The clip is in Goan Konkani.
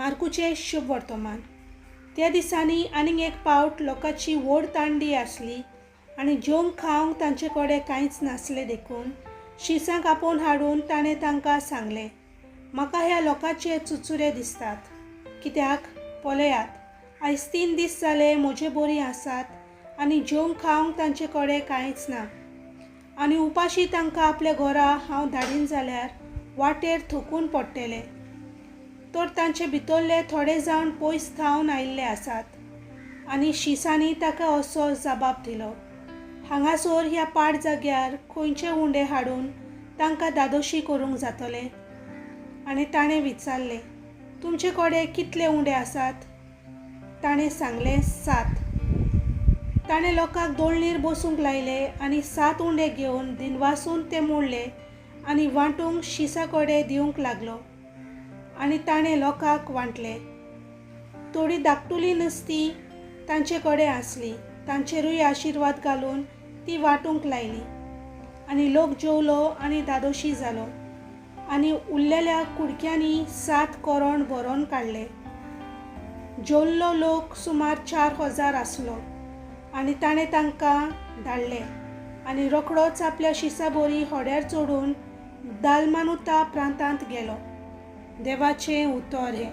मार्कूचें शुभवर्तमान. त्या दिसांनी आनीक एक पावट लोकांची व्हड तांडी आसली आनी जेवंक खावंक तांचे कडेन कांयच नासलें देखून शिसांक आपोवन हाडून ताणें तांकां सांगलें, म्हाका ह्या लोकांचे चुचुरे दिसतात. कित्याक, पळयात, आयज 3 दीस जाले म्हजे बरीं आसात आनी जेवंक खावंक तांचे कडेन कांयच ना. आनी उपाशी तांकां आपल्या घरा हांव धाडीन जाल्यार वाटेर थकून पडटले. तर तांचे भितरले थोडे जाण पयस थावन आयिल्ले आसात. आनी शिसांनी ताका असो जबाब दिलो, हांगासर ह्या पाड जाग्यार खंयचे उंडे हाडून तांकां धादोशी करूंक जातले? आनी ताणें विचारलें, तुमचे कडेन कितले उंडे आसात? ताणें सांगलें, 7. ताणें लोकांक दोळणीर बसूंक लायले आनी 7 उंडे घेवन दिनवासून ते मोडले आनी वांटूंक शिसा कडेन दिवंक लागलो आनी ताणें लोकांक वांटले. थोडीं धाकटुलीं नुस्तीं तांचे कडेन आसलीं, तांचेरूय आशिर्वाद घालून ती वांटूंक लायली. आनी लोक जेवलो आनी धादोशी जालो आनी उरलेल्या कुडक्यांनी 7 कोरोण भरोन काडले. जेवल्लो लोक सुमार 4000 आसलो. आनी ताणें तांकां धाडले आनी रोखडोच आपल्या शिसा बोरी होड्यार चडून दालमानुता प्रांतांत गेलो. देवाचें उतर हें.